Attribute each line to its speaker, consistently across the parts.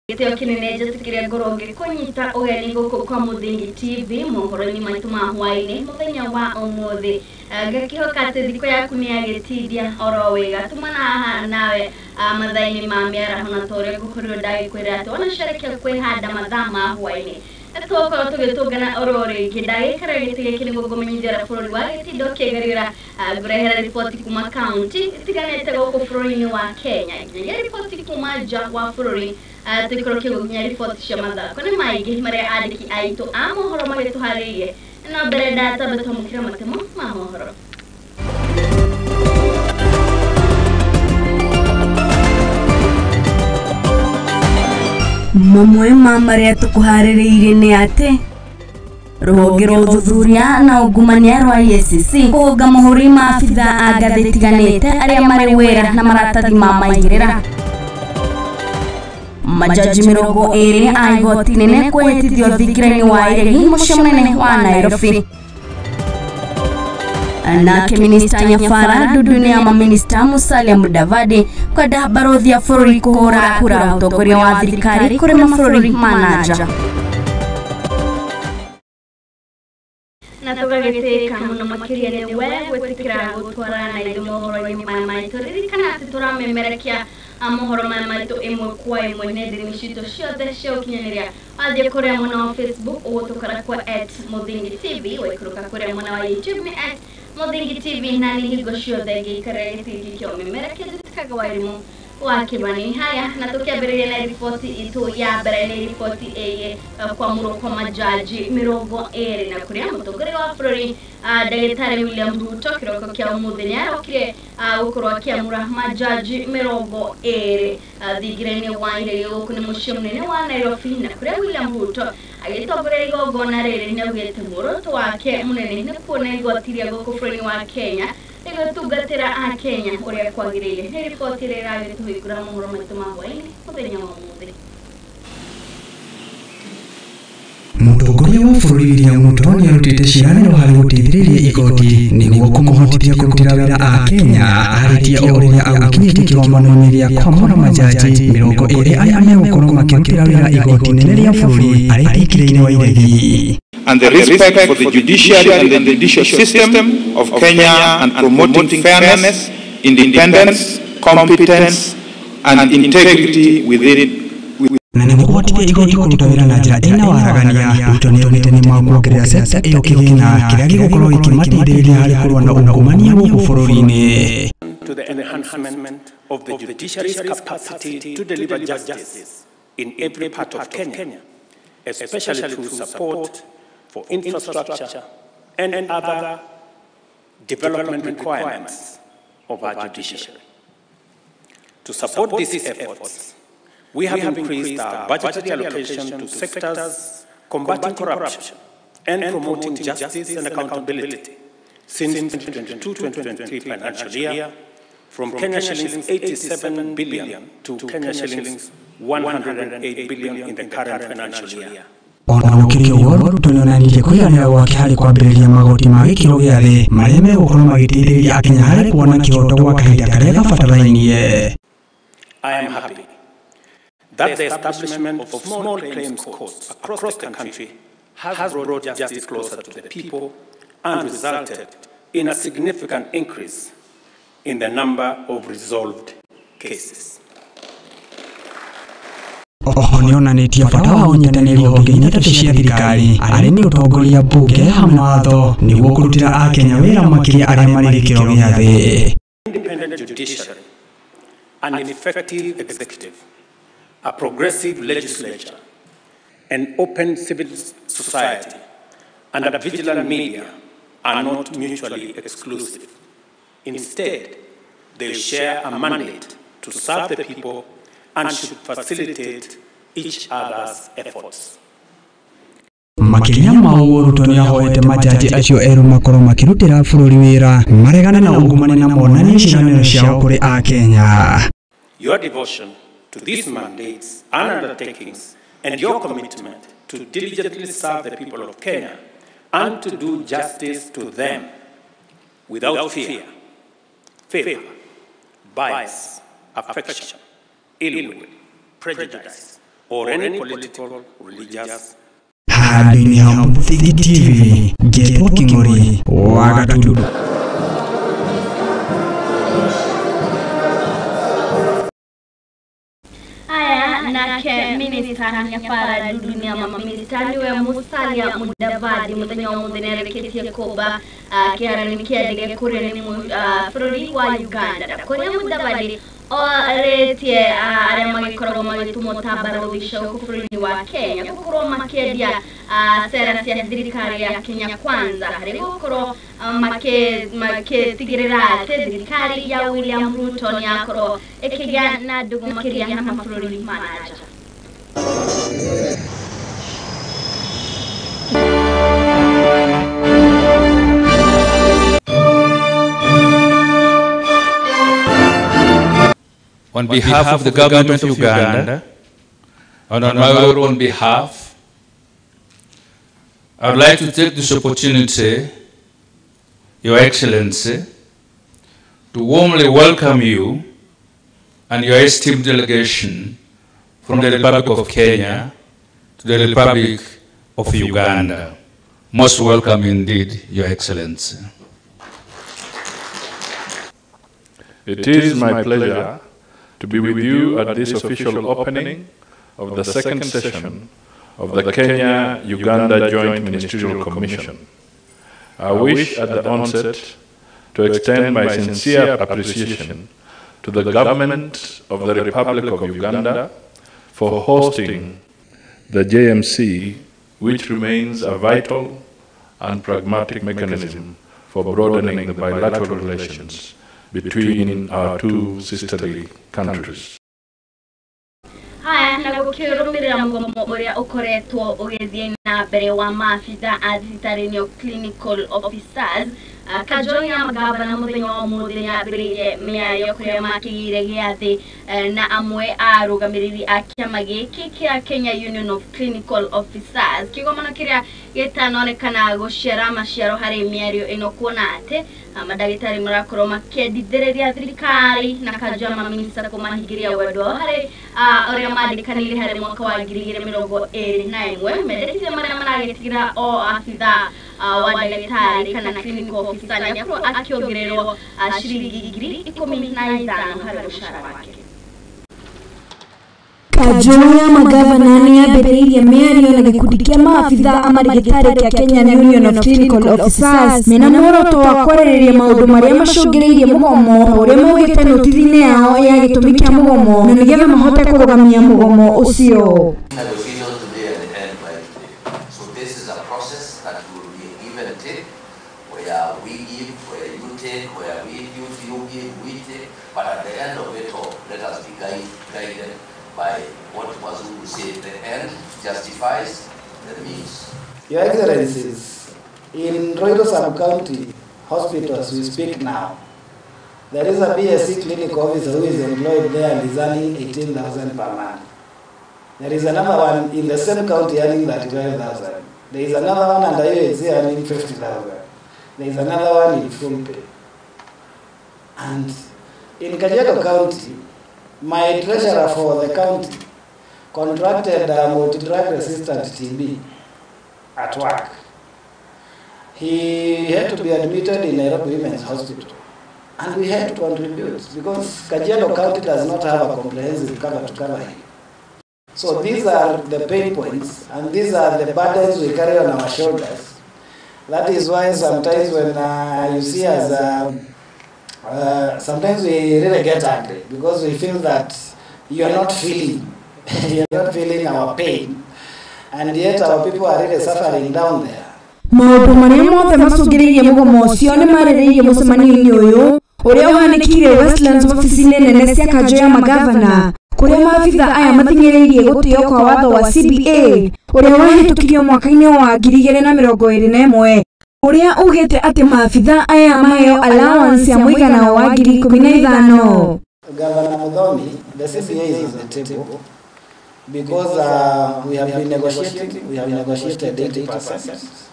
Speaker 1: Gĩtĩo kĩnene njĩtĩkĩre ngorwo ngĩkũnyita ũgeni gũkũ kwa Mũthingi TV mohoro-inĩ maitũ ma hwaĩ-inĩ mũthenya wa ũmũthĩ. Ngakĩhoka atĩ thikũ yaku nĩ yagĩtindia oro wega. Tumana haha nawe mathaa-inĩ ma mĩaraho na ta ũrĩa ngũkorirwo ndagĩkwĩra atĩ wanacerekia kwĩhanda mathaa ma hwaĩ-inĩ tũgũkorwo tũgĩtũngana oro rĩngĩ. Ndagĩikara gĩtĩ gĩkĩ nĩguo ngũmenyithia ũrĩa bũrũri wa gĩtindo ũkĩgerera, ngũrehera riboti kuma kaunti itiganĩte gũkũ bũrũri-inĩ wa Kenya, nginyagia riboti kuma nja wa bũrũri, tũgĩkorwo kĩgũkinya riboti cia mathako. Nĩ maingĩ marĩa andĩki aitũ a mohoro magĩtũharĩirie, no mbere ndatambe twamũkĩra matemo ma mohoro.
Speaker 2: Mamwe ma marĩa tũkũharĩrĩirie nĩ atĩ rũhonge rwa ũthuthuria na ungumania rwa EACC kũhũnga mũhũri ma abitha a ngathĩ itiganĩte arĩa marĩ wĩra na maratathi ma maigĩrĩra. Majaji 20 a igoti nene kwĩhĩtithio thingira-inĩ wa Iregi mũciĩ mũnene wa Nairobi. Nake minista Nyabara ndundu-inĩ ya maminista Musalia Mudavadi kwenda barũthi ya bũrũri kũhũra kura ũtongoria wa thirikari kũrĩ mabũrũri ma na nja.
Speaker 1: Na tũgagĩtĩka mũno makĩria nĩ we gwĩtĩkĩra gũtwarana na ithuĩ mohoro-inĩ maya maitũ. Ririkana atĩ tũramemerekia mohoro maya maitũ ĩmwe kwa ĩmwe nenda-inĩ citũ ciothe cia ũkinyanĩria. Wathiĩ kũrĩa mwena wa Facebook ũgũtũkora kwa @Mũthingi TV, waikũrũka kũrĩa mwena wa YouTube nĩ @Mũthingi TV, na nĩ hingo ciothe ngĩikara gĩtĩ gĩkĩ kĩa ũmemerekia njĩtĩkaga Wairimu wa Kĩmani. Haya, na tũkĩambĩrĩria na riboti itũ ya mbere nĩ riboti ĩgiĩ kwamũrwo kwa majaji 20 na kũrĩa mũtongoria wa bũrũri ndagĩtarĩ William Ruto kĩroko kĩa ũmũthĩ nĩ arokire gũkorwo akĩamũra majaji 20 thingira-inĩ wa Iregi gũkũ nĩ mũciĩ mũnene wa Nairobi, na kũrĩa William Ruto agĩtongoria igongona rĩrĩ nĩ augĩte muoroto wake mũnene nĩ kuona igoti rĩa gũkũ bũrũri wa Kenya rĩgĩtungatĩra akenya ũrĩa kwagĩrĩire. Nĩ riboti ĩrĩa ĩragĩtũhingũra mohoro maitũ ma hwaĩ-inĩ mũthenya wa ũmũthĩ.
Speaker 3: Mũtongoria wa bũrũri William Ruto nĩ arutĩte ciĩranĩro harĩ gũteithĩrĩria igoti nĩguo kũmũhotithia kũrutĩra wĩra akenya arĩtie o rĩrĩa agũkinyĩtie kĩgomano-inĩ gĩa kwamũra majaji 20 arĩa megũkorwo makĩrutĩra wĩra igoti inene rĩa bũrũri arĩ thingira-inĩ wa Iregi.
Speaker 4: And the respect for the judiciary and the judicial system of Kenya and promoting fairness, independence, competence, and integrity within.
Speaker 3: Na nĩguo kũhotithia igoti kũruta wĩra na njĩra ĩna waragania, Ruto nĩaugĩte nĩ makuongerera sekta ĩyo kĩgĩna kĩrĩa gĩgũkorwo gĩkĩmateithĩrĩria harĩ kũrũa na ungumania gũkũ bũrũri-inĩ.
Speaker 5: To the enhancement of the judiciary's capacity to deliver justice in every part of Kenya, especially through support for infrastructure and other development requirements of our judiciary. To support these efforts, we have increased our budgetary allocation to sectors combating corruption and promoting justice and accountability since 2022-2023 financial year, from Kenya shillings 87 billion to Kenya shillings 108 billion in the current financial year.
Speaker 3: Ona gũkĩrĩ ũguo, Ruto nĩonanirie kũiganĩra gwake harĩ kwambĩrĩria magoti ma gĩkĩro gĩa thĩ marĩa megũkorwo magĩteithĩrĩria akenya harĩ kuona kĩhoto gwa kahinda karĩa gabatarainie.
Speaker 5: I am happy that the establishment of small claims courts across the country has brought justice closer to the people and resulted in a significant increase in the number of resolved cases.
Speaker 3: Oho nĩonanĩtie bata wa ũnyitanĩri honge-inĩ ithatũ cia thirikari arĩ nĩ ũtongoria, mbunge hamwe na watho nĩguo kũrutĩra akenya wĩra makĩria arĩa marĩ gĩkĩro gĩa thĩ.
Speaker 5: Independent judiciary, an effective executive, a progressive legislature, an open civil society, and a vigilant media are not mutually exclusive. Instead, they share a mandate to serve the people and should facilitate each other's efforts.
Speaker 3: Makĩria ma ũguo, Ruto nĩahoete majaji acio erũ makorwo makĩrutĩra bũrũri wĩra maregane na ungumania na monanie ciĩranĩro ciao kũrĩ akenya.
Speaker 5: Your devotion to these mandates and undertakings and your commitment to diligently serve the people of Kenya and to do justice to them without fear, favor, bias, affection, ill will, prejudice, or any political, religious.
Speaker 3: Handũ-inĩ ha Mũthingi TV, ngetwo Kĩng'ori wa Gatundu.
Speaker 1: Nake minista Nyafara Dudu ni maminista niwe Musalia Mudavadi muthenya wa muthenya nĩareketie kũmba kĩharo-inĩ kĩa ndege kũrĩa nĩ bũrũri wa Uganda kũrĩa Mudavadi orĩtie arĩa magĩkoragwo magĩtũmwo ta barũthi cia gũkũ bũrũri-inĩ wa Kenya gũkorwo makĩendia sera cia thirikari ya Kenya Kwanza harĩ gũkorwo makĩtigĩrĩra atĩ thirikari ya William Ruto nĩyakorwo ĩkĩgĩa na ndũgũ makĩria na mabũrũri ma na nja.
Speaker 4: On behalf of the government of Uganda, and on my own behalf, I would like to take this opportunity, Your Excellency, to warmly welcome you and your esteemed delegation from the Republic of Kenya to the Republic of Uganda. Most welcome indeed, Your Excellency.
Speaker 6: It is my pleasure to be with you at this official opening of the second session of the Kenya-Uganda Joint Ministerial Commission. I wish at the onset to extend my sincere appreciation to the government of the Republic of Uganda for hosting the JMC, which remains a vital and pragmatic mechanism for broadening the bilateral relations between our two sisterly countries.
Speaker 1: Haya na gũkĩrũmĩrĩra mũgomo ũrĩa ũkoretwo ũgĩthiĩ na mbere wa maabitha a thibitarĩ nĩo clinical officers kanjũ ya magavana mũthenya wa ũmũthĩ nĩyambĩrĩirie mĩario kũrĩa makĩgĩire gĩathĩ na amwe a arũgamĩrĩri a kĩama gĩkĩ kĩa Kenya Union of Clinical Officers kĩgomano kĩrĩa gĩtanonekana gũciara maciaro harĩ mĩario ĩno kuona atĩ mandagĩtarĩ marakorwo makĩendithĩrĩria thirikari na kanjũ ya maminista kũmahingĩria wendo wao harĩ ũrĩa mandĩkanĩire harĩ mwaka wa 2021 mendekithia marĩa maragĩtigĩra o abitha wa ndagĩtarĩ kana clinical officer nĩakorwo akĩongererwo ciringi 15,000 harĩ mũcara wake.
Speaker 7: Kanjũ ya magavana nĩyambĩrĩirie mĩario na gĩkundi kĩa maabitha a mandagĩtarĩ kĩa Kenya Union of Clinical Officers mena muoroto wa kwarĩrĩria maũndũ marĩa macũngĩrĩirie mũgomo ũrĩa maugĩte notithi-inĩ yao ya gĩtũmi kĩa mũgomo na nĩgetha mahote kũrũgamia mũgomo ũcio.
Speaker 8: Your Excellencies, in Ruiru Sub-County Hospital as we speak now, there is a BSc clinic officer who is employed there and is earning 18,000 per month. There is another one in the same county earning 35,000. There is another one under UHC earning 50,000. There is another one in full pay. And in Kajiado County, my treasurer for the county contracted a multi-drug resistant TB at work. He had to be admitted in Nairobi Women's Hospital. And we had to contribute because Kajiado County does not have a comprehensive cover to cover him. So these are the pain points and these are the burdens we carry on our shoulders. That is why sometimes when you see us, sometimes we really get angry because we feel that you are not feeling, you are not feeling our pain, and yet our people are really suffering down there.
Speaker 7: Maũndũ marĩa mothe macũngĩrĩirie mũgomo ũcio nĩ marĩrĩirie mũcemanio-inĩ ũyũ ũrĩa ũhanĩkĩire Westlands wabici-inĩ nene cia kanjũ ya magavana kũrĩa maabitha aya mathing'ĩrĩirie gũtĩo kwa watho wa CBA ũrĩa wahĩtũkirio mwaka-inĩ wa 2021 ũrĩa ugĩte atĩ maabitha aya maheo allowance ya mũigana wa 15,000.
Speaker 8: Governor Muthomi, the CBA is on the table because we have been negotiating, we have negotiated 80%.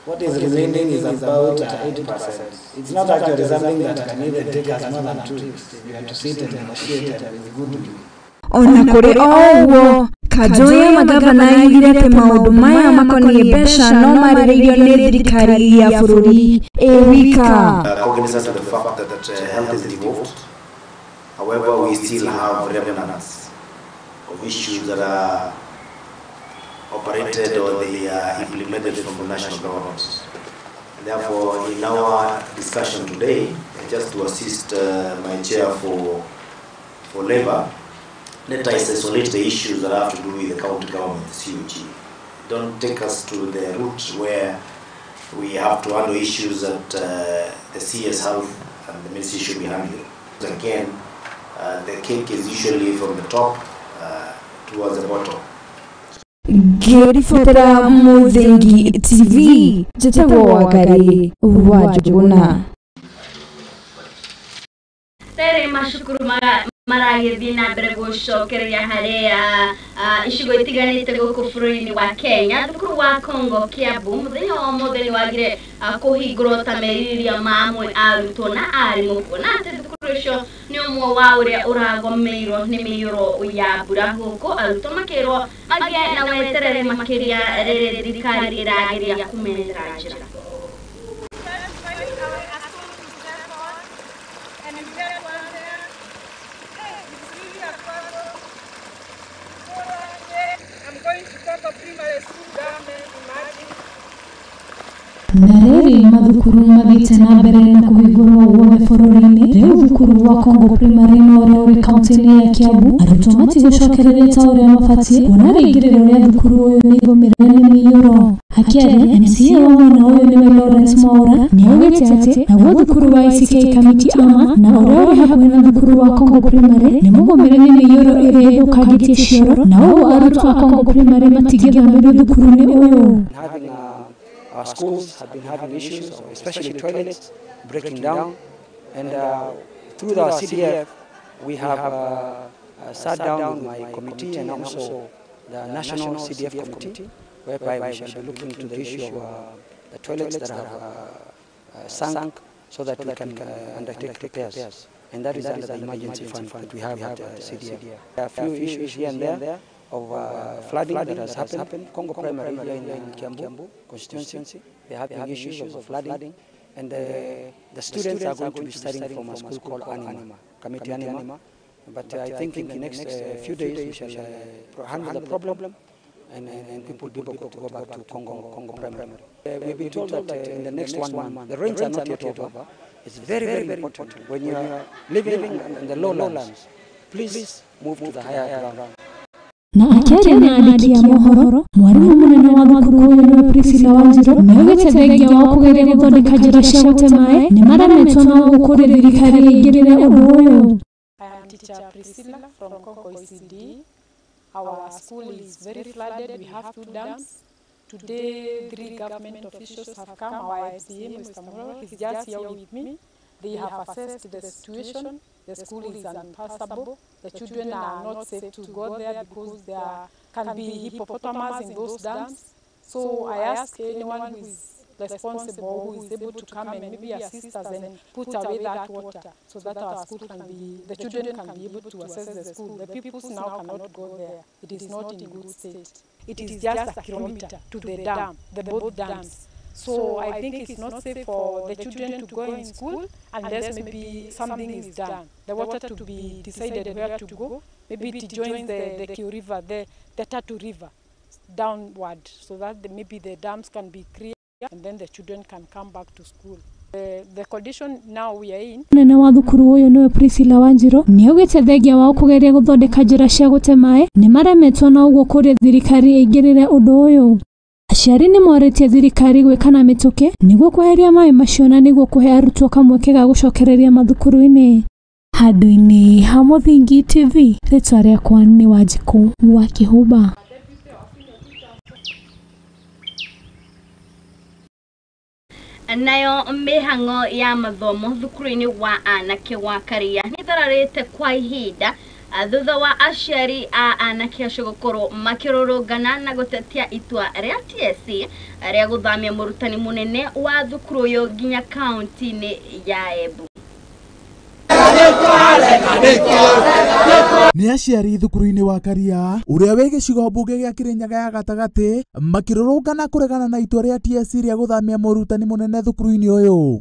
Speaker 8: What is remaining is about 8%. It's not actually something that can even take us more than 2 weeks. We have to sit and negotiate with goodwill.
Speaker 7: Ona kũrĩ o ũguo, Kanjũ ya magavana yugire atĩ maũndũ maya makoniĩ mbeca no marĩrĩirio nĩ thirikari ya bũrũri ĩ wika.
Speaker 9: Cognizant of the fact that health is devolved, however, we still have remnants of issues that are operated or they are implemented from the national government. And therefore, in our discussion today, just to assist my chair for Labour, let us isolate the issues that have to do with the county government, the COG. Don't take us to the route where we have to handle issues that the CS Health and the ministry should be handling. Again, the cake is usually from the top towards the bottom.
Speaker 7: Ngĩribotera Muthingi TV, njĩtagwo Wangari wa Njũgũna.
Speaker 1: Tere macukuru maragĩthiĩ na mbere gũcokereria harĩa icigo itiganĩte gũkũ bũrũri-inĩ wa Kenya. Thukuru wa Kongo Kiambu mũthenya wa ũmũthĩ nĩ wagire kũhingũrwo ta merirĩria ma amwe arutwo na arimũ, kuona atĩ thukuru ũcio nĩ ũmwe wa ũrĩa ũragomeirwo nĩ mĩiyũro ya mbura gũkũ arutwo makĩrwo magĩe na wetereri makĩria rĩrĩa thirikari ĩrageria kũmenyera njĩra.
Speaker 10: Na rĩrĩ mathukuru mathiĩte na mbere na kũhingũrwo guothe bũrũri-inĩ, rĩu thukuru wa Kongo Primary na ũrĩa ũrĩ kaunti-inĩ ya Kiambu arutwo matigũcokereria ta ũrĩa mabatiĩ kuona rĩingĩrĩro rĩa thukuru ũyũ nĩ igũmĩre nĩ mĩiyũro. Akĩaria MCA wa mwena ũyũ nĩwe Lawrence Mwaura nĩaugĩte atĩ naguo thukuru wa ICK Kamiti Ama na ũrĩa ũrĩ hakuhĩ na thukuru wa Kongo Primary nĩ mũgũmĩre nĩ mĩiyũro ĩrĩa ĩthũkangĩtie cioro na ũguo arutwo a Kongo Primary matingĩthamĩrio thukuru-inĩ ũyũ.
Speaker 11: Our schools have been having issues, especially toilets breaking down, and through the CDF we have sat down with my committee and also the National CDF committee, whereby we shall be looking into the issue of the toilets that have sunk, so that we can undertake repairs, and that is under the emergency fund that we have at CDF. There are a few issues here and there of flooding that has happened. Kongo Primary here in Kiambu constituency, they are having issues of flooding, and the students are going to be studying from a school called Anima, Committee Anima. But I think in the next few days we shall handle the problem, and people will be able to go back to Kongo Primary. We've been told that in the next 1 month, the rains are not yet over. It's very, very important when you are living in the lowlands, please move to the higher ground.
Speaker 10: Na akĩaria na andĩki a mohoro mwarimũ mũnene wa thukuru ũyũ nĩwe Priscilla Wanjiru nĩaugĩte thengia wao kũgeria gũthondeka njĩra cia gũte maĩ nĩmaremetwo na ũguo kũrĩ thirikari ĩingĩrĩre ũndũ ũyũ.
Speaker 12: I am teacher Priscilla from Kongo ECD. Our school is very flooded. We have 2 dams. Today, 3 government officials have come. Our FCA, Mr. Muro, is just here with me. They have assessed the situation. The school is unpassable. The children are not safe to go there because there can be hippopotamus in those dams. So I ask anyone who is responsible, who is able to come and maybe assist us and put away that water so that our school can be, the children can be able to access the school. The pupils now cannot go there. It is not in good state. It is just a kilometer to the dam, the both dams. So I think it's not safe for the children to go in school unless maybe something is done. The water to be decided where to go. Maybe it joins the Kiu River, the Tatu River, downward, so that maybe the dams can be cleared and then the children can come back to school. The condition now we are in.
Speaker 10: Munene wa thukuru ũyũ nĩwe Priscilla Wanjiru nĩaugĩte thengia wao kũgeria gũthondeka njĩra cia gũte maĩ nĩmaremetwo na ũguo kũrĩ thirikari ĩingĩrĩre ũndũ ũyũ. Aciari nĩ morĩtie thirikari gwĩka na mĩtũkĩ nĩguo kweheria maĩ macio na nĩguo kũhe arutwo kamweke ga gũcokereria mathukuru-inĩ. Handũ-inĩ ha Muthingi TV, rĩtwa rĩakwa nĩ Wanjikũ wa Kĩhumba.
Speaker 1: Nayo mĩhang'o ya mathomo thukuru-inĩ wa anake wa Karia nĩ thararĩte kwa ihinda thutha wa aciari a anake acio gũkorwo makĩrũrũngana na gũtetia itua rĩa TSC rĩa gũthamia mũrutani mũnene wa thukuru ũyũ nginya kaunti-inĩ ya Embu.
Speaker 13: Nĩ aciari thukuru-inĩ wa Karia ũrĩa wĩ gĩcigo mbunge gĩa Kĩrĩnyaga ya gatagatĩ makĩrũrũngana kũregana na itua rĩa TSC rĩa gũthamia mũrutani mũnene thukuru-inĩ ũyũ.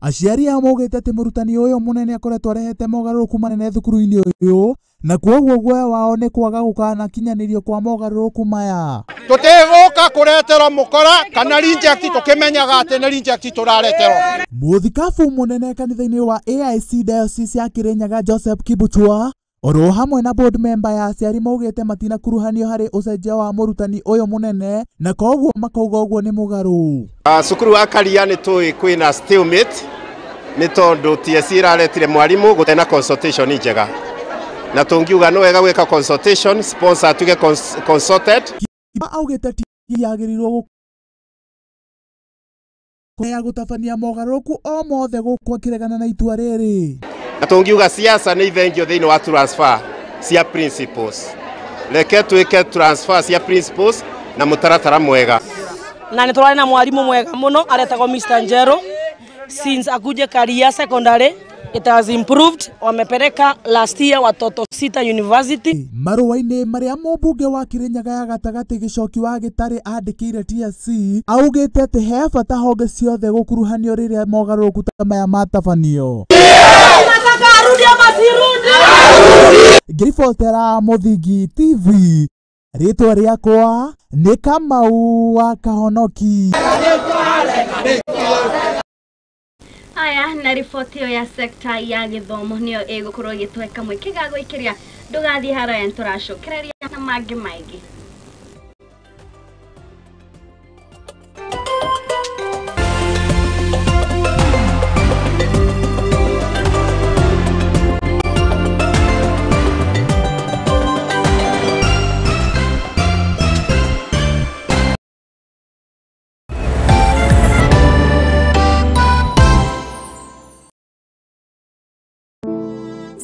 Speaker 13: Aciari aya maugĩte atĩ mũrutani ũyũ mũnene akoretwo arehete mogarũrũku manene thukuru-inĩ ũyũ na kwoguo guoya wao nĩ kwaga gũkanakinyanĩrio kwa mogarũrũku maya.
Speaker 14: Tũtigũka kũreterwo mũkora kana reject tũkĩmenyaga atĩ nĩ reject tũrareterwo.
Speaker 13: Mũthikabu mũnene kanitha-inĩ wa AIC Diocese ya Kĩrĩnyaga Joseph Kibuchwa oro hamwe na board member ya aciari maugĩte matinakuruhanio harĩ ũcenjia wa mũrutani ũyũ mũnene na koguo makauga ũguo nĩ mũgarũ.
Speaker 15: Cukuru wa Karia nĩ tũĩ kwĩna stalemate nĩ tondũ TSC ĩraretire mwarimũ gũtarĩ na consultation njega na tũngiuga nĩ wega gwĩka consultation sponsor atuge consulted.
Speaker 13: Augĩte TSC yagĩrĩirwo ya gũtabania mogarũrũku o mothe gũkũ akĩregana na itua rĩrĩ.
Speaker 15: Na tũngiuga siasa nĩ ithengio thĩinĩ wa transfer cia principals. Reke twĩke transfer cia principals na mũtaratara mwega.
Speaker 16: Na nĩ tũrarĩ na mwarimũ mwega mũno aretagwo Mr. Njero. Since akuje Karia Secondary it has improved. Wamepeleka last year watoto 6 university.
Speaker 13: Marũa-inĩ marĩa mũmbunge wa Kĩrĩnyaga ya gatagatĩ Gĩcoki wa Gĩtarĩ andĩkĩire TSC augĩte atĩ he bata honge ciothe gũkuruhanio rĩrĩa mogarũrũku ta maya matabanio. Ngĩribotera Mũthingi TV, rĩtwa rĩakwa nĩ Kamau wa Kahonoki.
Speaker 1: Aya na riboti ĩyo ya sekta ya gĩthomo nĩyo ĩgũkorwo ĩgĩtũhe kamweke ga gwĩkĩria ndũgathiĩ haraya nĩtũracokereria na mangĩ maingĩ.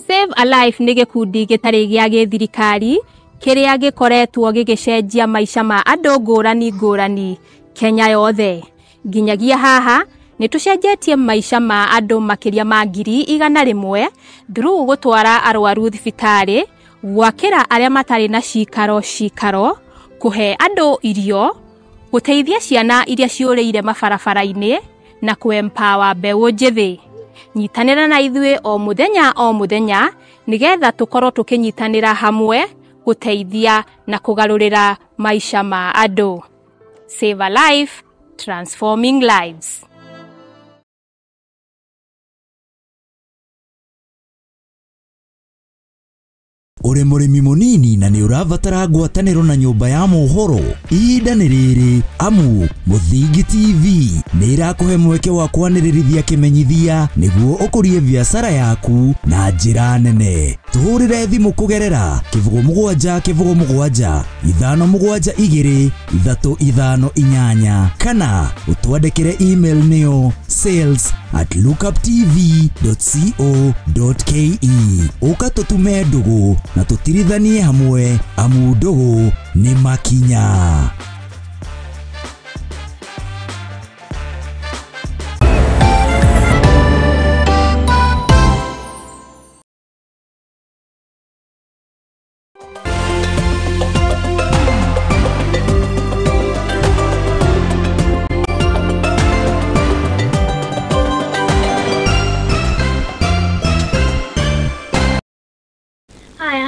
Speaker 17: Save a Life nĩ gĩkundi gĩtarĩ gĩa gĩthirikari kĩrĩa gĩkoretwo gĩgĩcenjia maica ma andũ ngũrani ngũrani Kenya yothe. Nginyagia haha nĩ tũcenjetie maica ma andũ makĩria ma 100,000 through gũtwara arwaru thibitarĩ, gwakĩra arĩa matarĩ na cikaro cikaro, kũhe andũ irio, gũteithia ciana iria ciũrĩire mabarabara-inĩ na kũ-empower mbeũ njĩthĩ. Nyitanĩra na ithuĩ o mũthenya nĩgetha tũkorwo tũkĩnyitanĩra hamwe gũteithia na kũgarũrĩra maica ma andũ. Save a Life, transforming lives.
Speaker 18: Uri mũrĩmi mũnini na nĩ ũrabatara ngwatanĩro na nyũmba ya mohoro, ihinda nĩ rĩrĩ amu Mũthingi TV nĩ ĩrakũhe mweke wa kwanĩrĩrithia kĩmenyithia nĩguo ũkũrie biacara yaku na njĩra nene. Tũhũrĩre thimũ kũgerera 07 07 572 358 kana ũtwandĩkĩre email nĩyo sales@lookuptv.co.ke. Ũka tũtume ndũgũ na tũtirithanie hamwe amu ndũgũ nĩ makinya.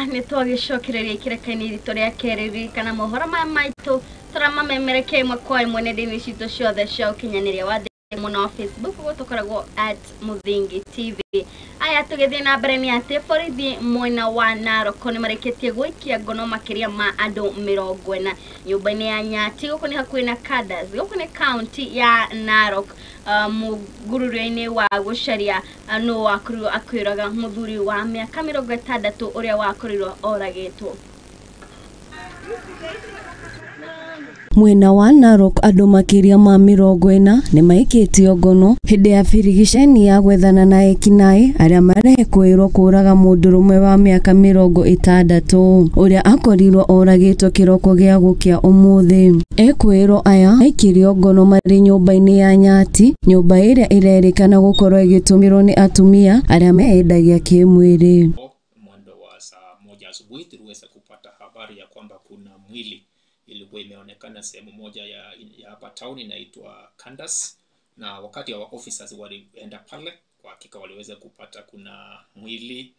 Speaker 1: Nĩ twagĩcokereria ikĩreka-inĩ ritũ rĩa kerĩ ririkana mohoro maya maitũ tũramamemerekia ĩmwe kwa ĩmwe nenda-inĩ citũ ciothe cia ũkinyanĩria wa thĩ mũno wa Facebook ũguo tũkoragwo @Mũthingi TV. Aya tũgĩthiĩ na mbere nĩ atĩ borithi mwena wa Narok nĩ marĩkĩtie gũikia ngono makĩria ma andũ 40 nyũmba-inĩ ya Nyati gũkũ nĩ hakuhĩ na Kadas, gũkũ nĩ kaunti ya Narok, mũgurũrio-inĩ wa gũcaria nũ wakorirwo akĩũraga mũthuri wa mĩaka 60 ũrĩa wakorirwo oragĩtwo.
Speaker 2: Mwena wa Narok andũ makĩria ma 40 nĩ maikĩtio ngono hĩndĩ ya birigiceni ya gwethana na ekinaĩ arĩa marekũĩrwo kũraga mũndũrũme wa mĩaka 60 ũrĩa akorirwo oragĩtwo kĩroko gĩa gũkĩa ũmũthĩ. Ekwĩrwo aya maikirio ngono marĩ nyũmba-inĩ ya Nyati, nyũmba ĩrĩa ĩrerĩkana gũkorwo ĩgĩtũmĩrwo nĩ atumia arĩa meyendagia kĩmwĩrĩ.
Speaker 19: Mwendo wa saa 1 asubuhi tuliweza kupata habari ya kwamba kuna mwili ilikuwa imeonekana sehemu moja ya hapa town inaitwa Kandas, na wakati wa officers walienda pale, kwa hakika waliweza kupata kuna mwili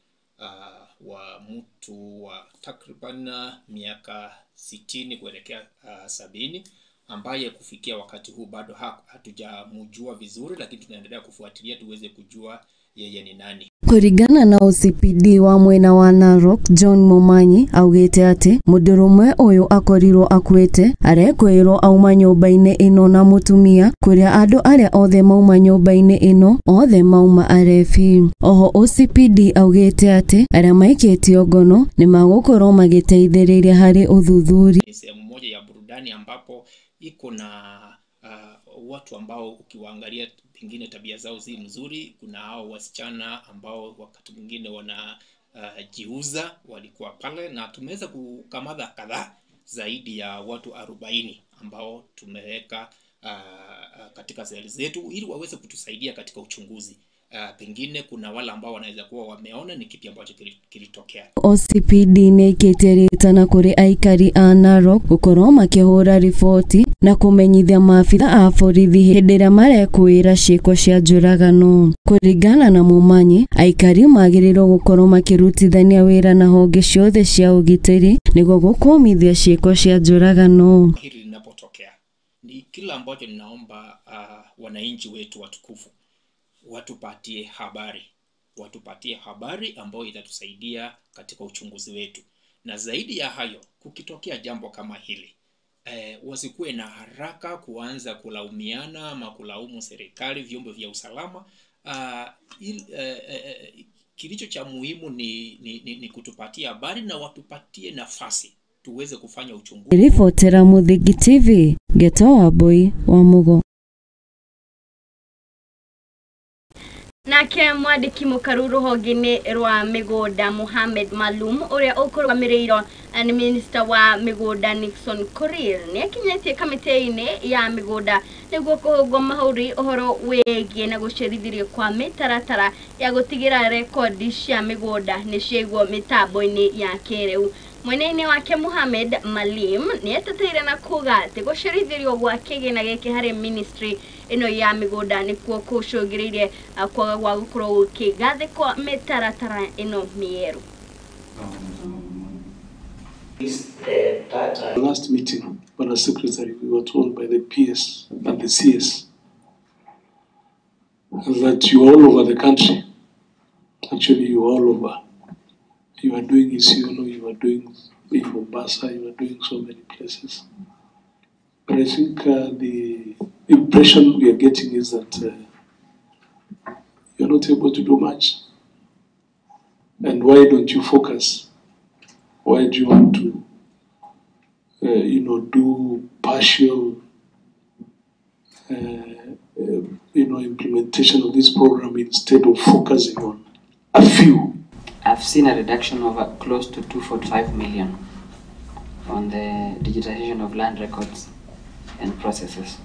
Speaker 19: wa mtu wa takriban miaka 60 kuelekea 70 ambaye kufikia wakati huu bado hatujamjua vizuri, lakini tunaendelea kufuatilia tuweze kujua yeye ni nani.
Speaker 2: Kũringana na OCPD wa mwena wa Narok John Momanyi augĩte atĩ mũndũrũme ũyũ akorirwo akuĩte arekwĩrwo auma nyũmba-inĩ ĩno na mũtumia kũrĩa andũ arĩa othe mauma nyũmba-inĩ ĩno othe mauma arebi. Oho OCPD augĩte atĩ arĩa maikĩtio ngono nĩ magũkorwo magĩteithĩrĩria harĩ ũthuthuria.
Speaker 19: Ni sehemu moja ya burudani ambapo iko na watu ambao ukiwaangalia pengine tabia zao si mzuri. Kuna hao wasichana ambao wakati mwingine wanajiuza, walikuwa pale, na tumeweza kukamata kadhaa zaidi ya watu 40 ambao tumeweka katika seli zetu ili waweze kutusaidia katika uchunguzi. Pengine kuna wale ambao wanaweza kuwa wameona ni kipi ambacho kilitokea.
Speaker 2: OCPD nĩ ĩkĩte rĩtana kũrĩ aikari a Narok gũkorwo makĩhũra riboti na kũmenyithia maabitha a borithi hĩndĩ ĩrĩa marekũĩra ciĩko cia njũragano. Kũringana na Momanyi, aikari magĩrĩirwo gũkorwo makĩrutithania wĩra na honge ciothe cia ũgitĩri nĩguo gũkũmithia ciĩko cia njũragano.
Speaker 19: Hili linapotokea ni kila ambacho ninaomba wananchi wetu watukufu watupatie habari ambayo itatusaidia katika uchunguzi wetu. Na zaidi ya hayo, kukitokea jambo kama hili, wasikuwe na haraka kuanza kulaumiana ama kulaumu serikali, vyombo vya usalama. Kilicho cha muhimu ni kutupatia habari na watupatie nafasi tuweze kufanya uchunguzi.
Speaker 2: Ribotera Muthingi TV, Geto wa Boy wa Mugo.
Speaker 1: Nake mwandĩki mũkaru rũhonge-inĩ rwa mĩgũnda Mohamed Malum ũrĩa ũkũrũgamĩrĩirwo nĩ minista wa mĩgũnda Nixon Korir nĩakinyĩtie kamĩtĩ-inĩ ya mĩgũnda nĩguo kũhũngwo mahũri ũhoro wĩgiĩ na gũcerithĩrio kwa mĩtaratara ya gũtigĩra rekondi cia mĩgũnda nĩciaigwo mĩtambo-inĩ ya kĩrĩu. Mwena-inĩ wake Mohamed Malim nĩeteteire na kuga atĩ gũcerithĩrio gwa kĩgĩna gĩkĩ harĩ ministry ĩno ya mĩgũnda nĩkuo kũcũngĩrĩirie kwaga gwa gũkorwo gũkĩgathĩkwo mĩtaratara ĩno mĩerũ.
Speaker 20: The last meeting, when as secretary, we were told by the PS and the CS that you are all over the country. Actually, you are all over. You are doing Isiolo, you are doing in Mombasa, you are doing so many places. But I think the impression we are getting is that you are not able to do much. And why don't you focus? Why do you want to, do partial, implementation of this program instead of focusing on a few?
Speaker 21: I've seen a reduction of close to 245 million on the digitization of land records and processes,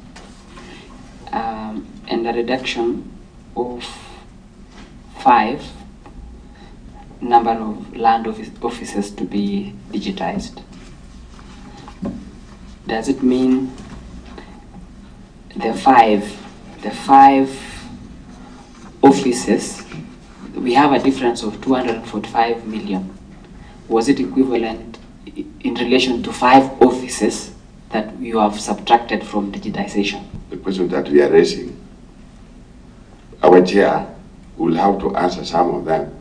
Speaker 21: and a reduction of 5 number of land offices to be digitized. Does it mean the five offices, we have a difference of 245 million. Was it equivalent in relation to 5 offices that you have subtracted from digitization?
Speaker 22: The question that we are raising, our chair will have to answer some of them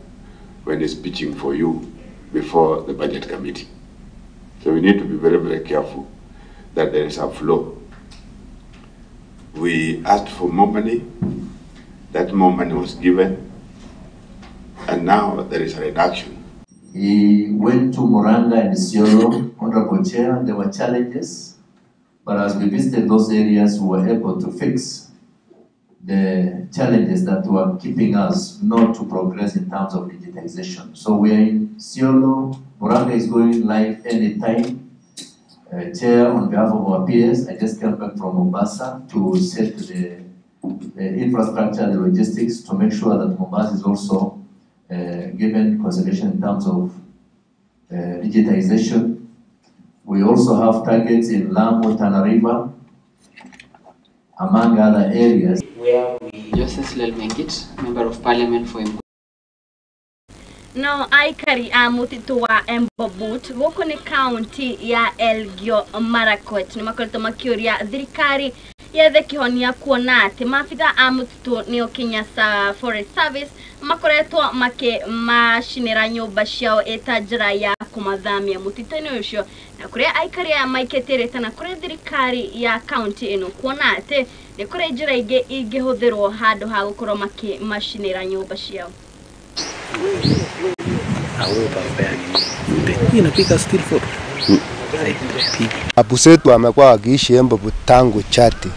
Speaker 22: when he's pitching for you before the budget committee. So we need to be very, very careful that there is a flow. We asked for more money, that more money was given, and now there is a reduction.
Speaker 3: He went to Muranga and Isiolo, Honorable Chair. There were challenges, but as we visited those areas, we were able to fix the challenges that were keeping us not to progress in terms of digitization. So we are in Isiolo. Muranga is going live anytime. Chair, on behalf of our peers, I just came back from Mombasa to set the infrastructure, the logistics, to make sure that Mombasa is also given consideration in terms of digitization. We also have targets in Lamu, Tana River, among other areas.
Speaker 21: Where we... Joseph Lelmengit, Member of Parliament for Embu.
Speaker 1: No aikari a mutitu wa Embobut guku ni kaunti ya Elgeyo Marakwet ni makoretwo makiuria thirikari yethe kihonia kuona ati maabitha a mutitu nio Kenya Forest Service makoretwo makimacinira nyumba ciao ita njira ya kumathamia mutitu-ini ucio na kuria aikari aya maikĩtĩrĩte na kuri thirikari ya kaunti ino kuona ati ni kuri njira ingi ingĩhũthĩrwo handũ ha gukorwo makimacinira nyumba ciao.
Speaker 5: Abusetu amekuwa wakiishi Embobut tangu chati,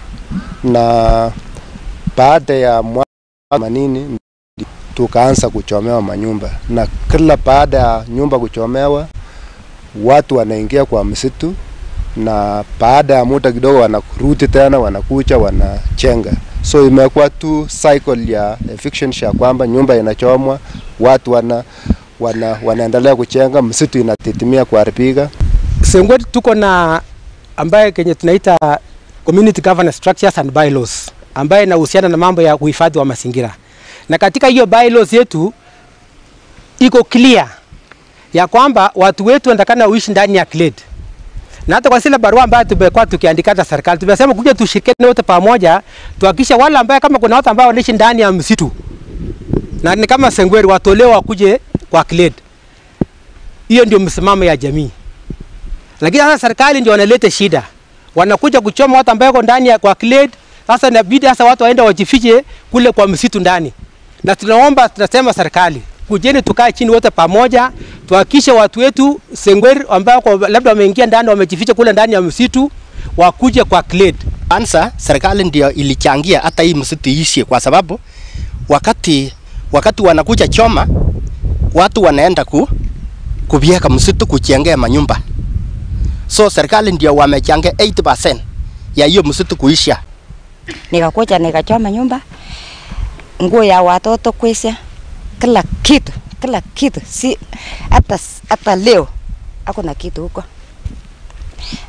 Speaker 5: na baada ya mwaka 80 tukaanza kuchomewa manyumba, na kila baada ya nyumba kuchomewa watu wanaingia kwa msitu, na baada ya muda kidogo wanarudi tena, wanakuja wanachenga. So imekuwa tu cycle ya eviction ya kwamba nyumba inachomwa, watu wanaendelea kuchenga, msitu inatitimia kuharibika.
Speaker 23: Sengwe tuko na ambaye kenye tunaita community governance structures and bylaws, ambaye inahusiana na mambo ya uhifadhi wa mazingira. Na katika hiyo bylaws yetu iko clear ya kwamba watu wetu wanatakana uishi ndani ya clade. Na hata kwa sile barua ambayo tumekuwa tukiandika na serikali, tumesema kuja tushirikiane wote pamoja tuhakikishe wale ambao kama kuna watu ambao wanaishi ndani ya msitu na ni kama Sengweri watolewa wakuje kwa clade. Hiyo ndio msimamo ya jamii. Lakini sasa serikali ndio wanaleta shida. Wanakuja kuchoma watu ambao wako ndani ya kwa clade. Sasa inabidi sasa watu waende wajifiche kule kwa msitu ndani. Na tunaomba, tunasema serikali, kujeni tukae chini wote pamoja, tuhakikishe watu wetu Sengweri ambao labda wameingia ndani wamejificha kule ndani ya msitu wakuje kwa clade.
Speaker 24: Kwanza serikali ndio ilichangia hata hii msitu iishe, kwa sababu wakati wanakuja choma watu wanaenda kubieka msitu kuchengea manyumba. So serikali ndio wamechangia 80% ya hiyo msitu kuisha.
Speaker 25: Nikakuja nikachoma nyumba, nguo ya watoto kuisha, kila kitu, si hata leo hakuna kitu huko.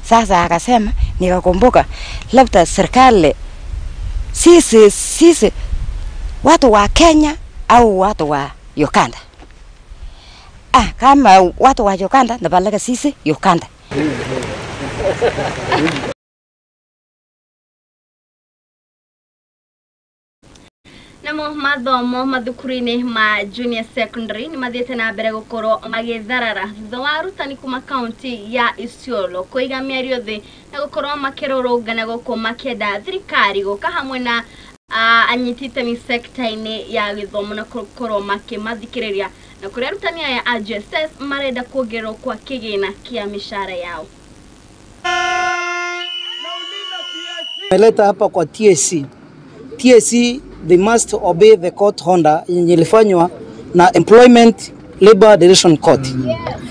Speaker 25: Sasa akasema, nikakumbuka labda serikali sisi watu wa Kenya au watu wa Uganda. Kama watu wa Uganda napeleka sisi Uganda.
Speaker 1: Namo mathomo mathukuru-inĩ ma junior secondary nĩ mathiĩte na mbere gũkorwo magĩtharara thutha wa arutani kuma kaunti ya Isiolo kũiga mĩario thĩ na gũkorwo makĩrũrũngana gũkũ makĩenda thirikari gũka hamwe na anyiti itemi sekta-inĩ ya gĩthomo na gũkorwo makĩmathikĩrĩria na kũrĩa arutani aya a JSS marenda kuongererwo kwa kĩgĩna kĩa mĩcara yao.
Speaker 26: Meleta hapa kwa TSC. TSC they must obey the court order yenye ilifanywa na Employment Labor Relation Court.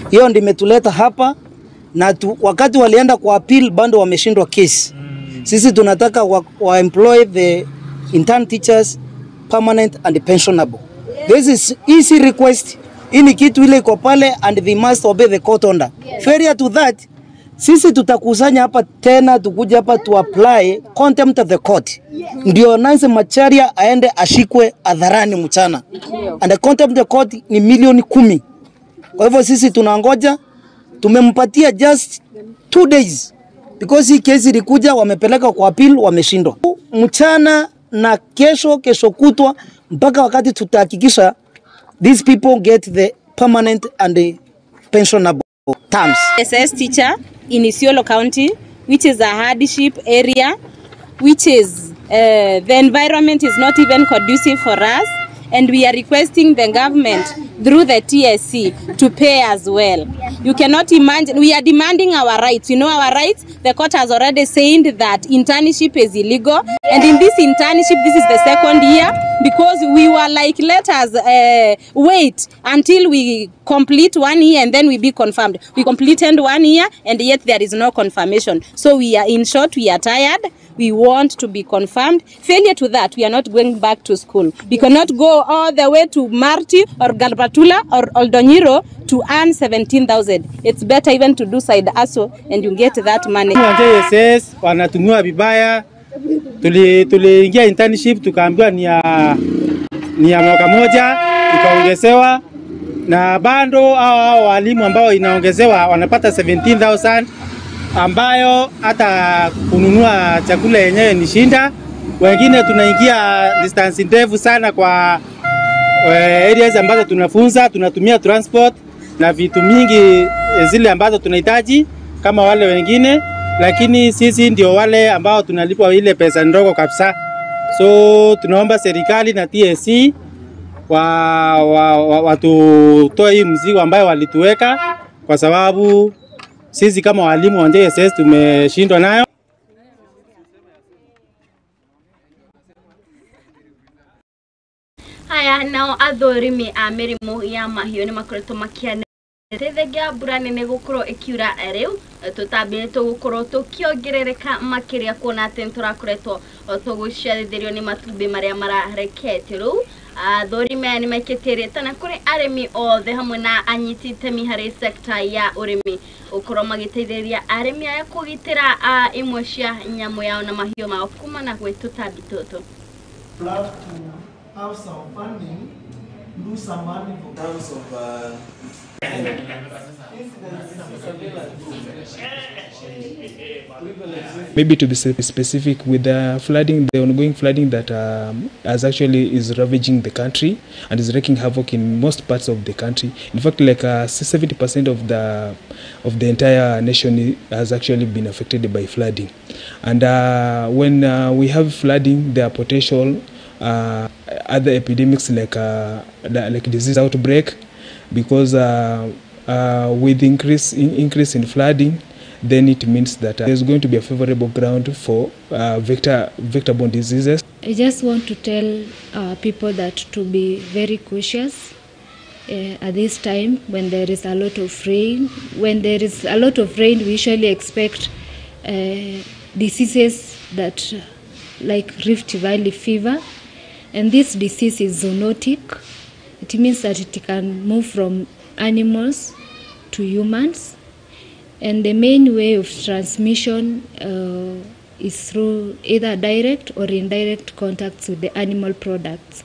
Speaker 26: Hiyo ndio imetuleta hapa, na wakati walienda kwa appeal bado wameshindwa case. Sisi tunataka wa employ the intern teachers permanent and pensionable. This is easy request. Hii ni kitu ile iko pale and they must obey the court order. Failure to that, sisi tutakusanya hapa tena tukuje hapa to apply contempt of the court. Ndio Nancy Macharia aende ashikwe hadharani mchana. And the contempt of the court ni milioni 10. Kwa hivyo sisi tunangoja, tumempatia just 2 days because hii kesi ilikuja wamepeleka kwa appeal wameshindwa. Mchana na kesho kutwa mpaka wakati tutahakikisha these people get the permanent and the pensionable terms.
Speaker 27: SS teacher in Isiolo County, which is a hardship area, which is the environment is not even conducive for us. And we are requesting the government through the TSC to pay as well. You cannot imagine, we are demanding our rights. You know our rights? The court has already said that internship is illegal. And in this internship, this is the second year, because we were like, let us wait until we complete 1 year and then we be confirmed. We completed 1 year and yet there is no confirmation. So we are, in short, we are tired. We want to be confirmed. Failure to that, we are not going back to school. We cannot go all the way to Marti or Galbatula or Oldonyiro to earn 17,000. It's better even to do side hustle and you get that money.
Speaker 4: JSS wanatumiwa vibaya. Tuliingia internship tukaambiwa ni ya mwaka moja, ikaongezewa na bado hao walimu ambao inaongezewa wanapata 17,000 ambayo hata kununua chakula yenyewe ni shinda. Wengine tunaingia distance ndefu sana kwa areas ambazo tunafunza, tunatumia transport na vitu mingi zile ambazo tunahitaji kama wale wengine, lakini sisi ndio wale ambao tunalipwa ile pesa ndogo kabisa. So tunaomba serikali na TSC watutoe hii mzigo ambayo walituweka, kwa sababu sisi kama walimu wa JSS tumeshindwa nayo.
Speaker 1: Haya, nao athũrimi a mĩrimũ ya mahiũ nĩ makoretwo makĩanĩrĩra mbura nene gũkorwo ĩkiura rĩu tũtambi nĩ tũgũkorwo tũkĩongerereka makĩria kuona atĩ nĩ tũrakoretwo tũgũciarithĩrio nĩ matumbĩ marĩa marareketio rĩu. Athũrimi aya nĩ maikĩtie rĩtana kũrĩ arĩmi othe hamwe na anyiti itemi harĩ sekta ya ũrĩmi gũkorwo magĩteithĩrĩria arĩmi aya kũgitĩra imwe cia nyamũ yao na mahiũ mao kumana gwĩ tũtambi tũtũ.
Speaker 6: Have some funding, lose some money for terms of
Speaker 7: maybe to be specific with the flooding, the ongoing flooding that has actually is ravaging the country and is wreaking havoc in most parts of the country. In fact, like 70% of the entire nation has actually been affected by flooding. And when we have flooding, there are potential other epidemics like disease outbreak, because with increase in flooding, then it means that there's going to be a favorable ground for vector-borne diseases.
Speaker 8: I just want to tell people that to be very cautious at this time when there is a lot of rain. When there is a lot of rain, we usually expect diseases that like Rift Valley fever. And this disease is zoonotic. It means that it can move from animals to humans. And the main way of transmission is through either direct or indirect contacts with the animal products.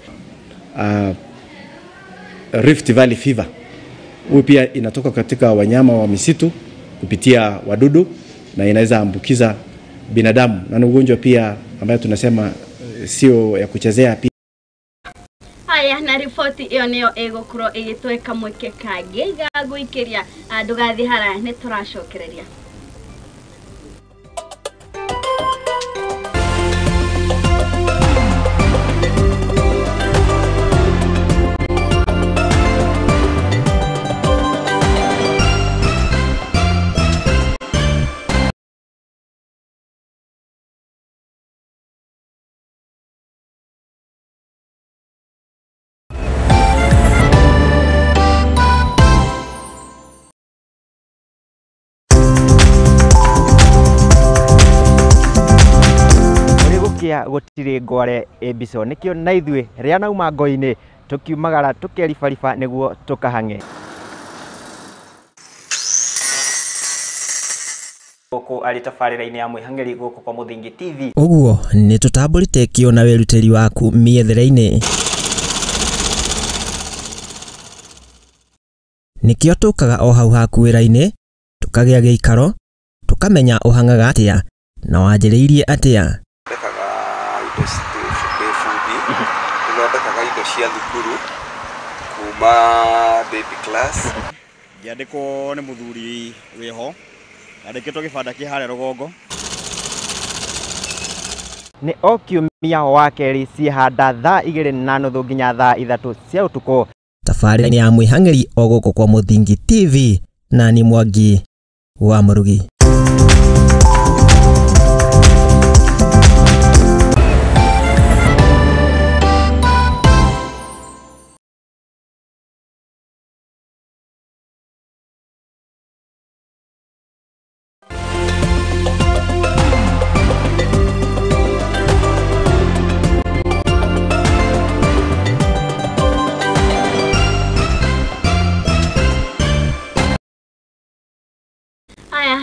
Speaker 9: Rift Valley fever huyu pia inatoka katika wanyama wa misitu kupitia wadudu na inaweza ambukiza binadamu, na ni ugonjwa pia ambayo tunasema sio ya kuchezea pia.
Speaker 1: Haya, na riboti iyo niyo igukorwo igitweka mweke kangi ga guikiria ndugathi haraya ni turacokereria.
Speaker 11: Gutire ngware mbico nikio na ithuĩ rĩa nauma ngo-inĩ tukiumagara tukeribariba nĩguo tukahang'e gũkũ arĩ tabarĩra-inĩ ya mwĩhang'eri gũkũ kwa Mũthingi TV.
Speaker 12: Ũguo nĩ tũtambũrĩte kĩo na wĩrutĩri waku mĩethere-inĩ, nĩkĩo tũkaga o hau haku wĩra-inĩ tũkagĩa gĩikaro tũkamenya ũhang'aga atĩa na wanjĩrĩirie atĩa.
Speaker 28: Thondekaga indo cia thukuru kuma baby class.
Speaker 29: Ngĩandĩkwo nĩ mũthuri wĩho andĩkĩtwo gĩbanda kĩ harĩa rũgongo.
Speaker 11: Nĩ o kiumia Wa kerĩ ciĩhanda thaa 2:30 nginya thaa 3 cia ũtukũ.
Speaker 12: Tabarĩra ya mwĩhang'ĩri o gũkũ kwa Mũthingi TV na ni Mwangi wa Mũrugi.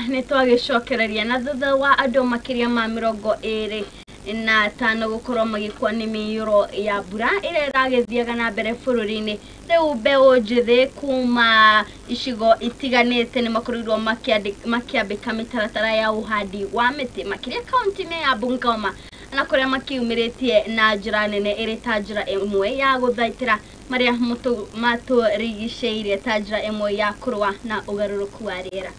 Speaker 1: Nĩ twagĩcokereria na thutha wa andũ makĩria ma 25 gũkorwo magĩkua nĩ mĩiyũro ya mbura ĩrĩa ĩragĩthiaga na mbere bũrũri-inĩ. Rĩu mbeũ njĩthĩ kuma icigo itiganĩte nĩ makorirwo makĩambĩka mĩtaratara ya ũhandi wa mĩtĩ makĩria kaunti-inĩ ya Bungoma na kũrĩa makiumĩrĩtie na njĩra nene ĩrĩ ta njĩra ĩmwe ya gũthaitĩra marĩa matũrigicĩirie ta njĩra ĩmwe ya kũrũa na ũgarũrũku wa rĩera.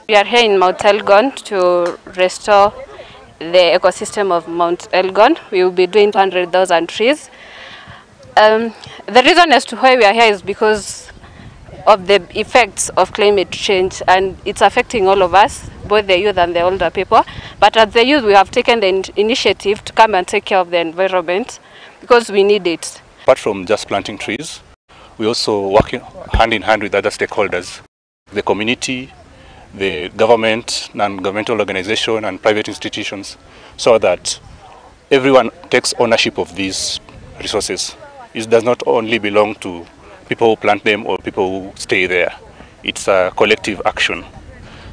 Speaker 2: We are here in Mount Elgon to restore the ecosystem of Mount Elgon. We will be doing 200,000 trees. The reason as to why we are here is because of the effects of climate change, and it's affecting all of us, both the youth and the older people. But as the youth, we have taken the initiative to come and take care of the environment because we need it.
Speaker 10: Apart from just planting trees, we also work hand in hand with other stakeholders, the community, the government, non-governmental organization and private institutions, so that everyone takes ownership of these resources. It does not only belong to people who plant them or people who stay there. It's a collective action.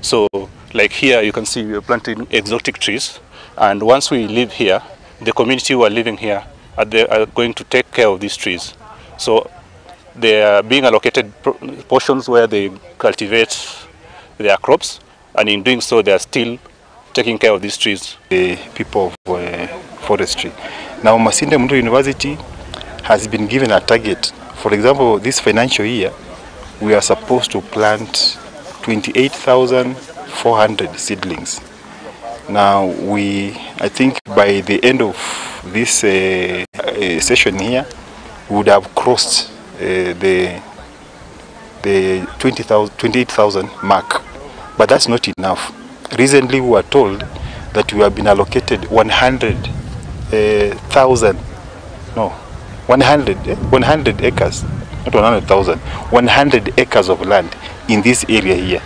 Speaker 10: So like here, you can see we're planting exotic trees, and once we live here, the community who are living here are going to take care of these trees. So they are being allocated portions where they cultivate their crops, and in doing so, they are still taking care of these trees.
Speaker 13: The people of forestry. Now, Masinde Muliro University has been given a target. For example, this financial year, we are supposed to plant 28,400 seedlings. Now, I think by the end of this session here, we would have crossed the 28,000 mark, but that's not enough. Recently, we were told that we have been allocated 100,000, no, 100 acres, not 100,000, 100 acres of land in this area here.